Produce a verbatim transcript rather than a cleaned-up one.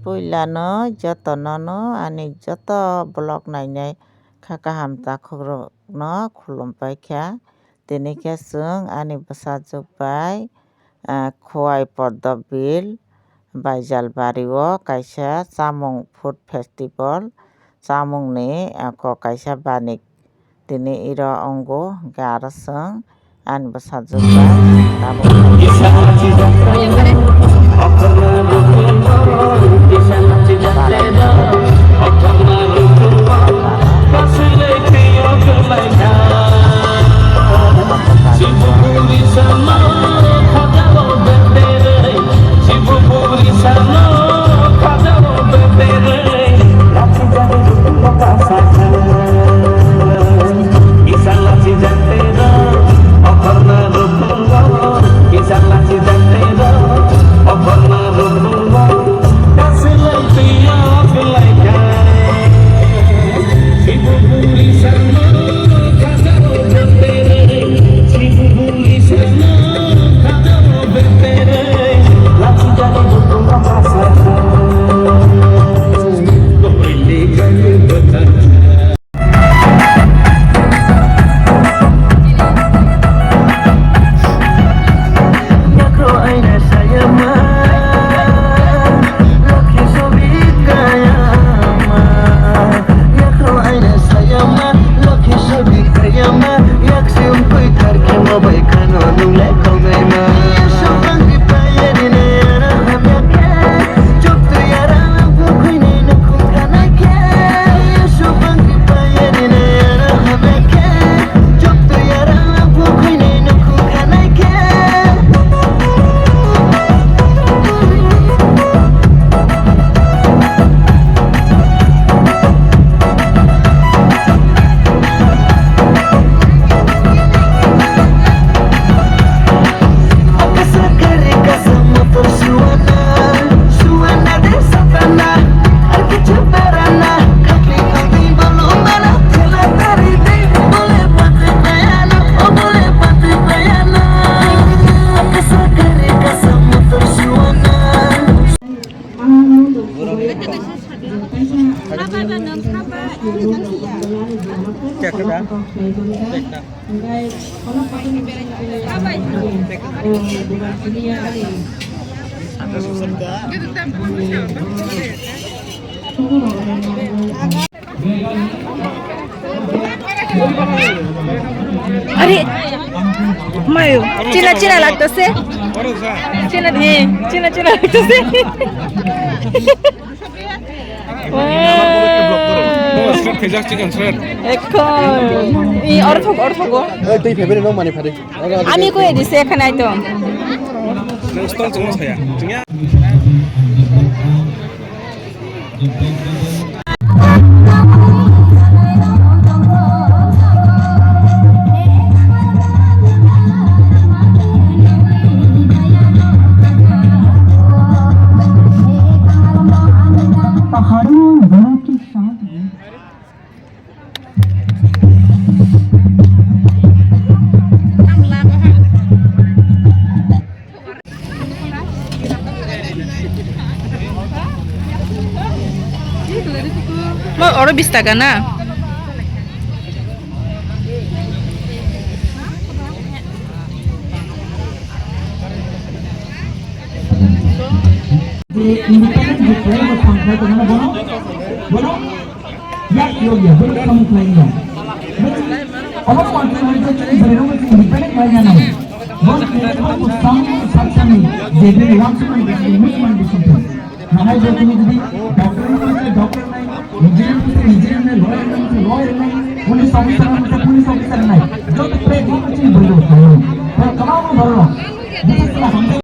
Puilano jotonono ani joto vlog nainai kha kaham takhukrokno khulumpai kha. Tini khe chwng ani bwsajwk bai, ah, Khowai Poddobil Baijalbari o kaisa chamung food festival chamungni, ah, kok kaisa banik tini iro wngo, hwnkhe aro chwng ani bwsajwk bai tabuk. Are, mayo, china china lagtase. China, eh, china china lagtase. Wow. Ekho. I orthok, orthogo. Ei, tei february no mani phari. Ami ko edise ekhan aito. Nang stol chungma saya. Chungya. पहाड़ों और बनों के साथ में Mo oro bis taka na? Yak yo ya, beri kamu kelainnya. Omo kontrak itu jadi beri rumah sih, independent kelainnya nih. Bos kita mau sang saksani, jadi langsung di sini, musman di sini. Nah, hai jadi jadi dokter itu dokter nih, engineer itu engineer nih, lawyer itu lawyer nih, police officer itu police officer nih. Joto play di sini beri rumah. Kalau kamu baru, bisa salah sampai.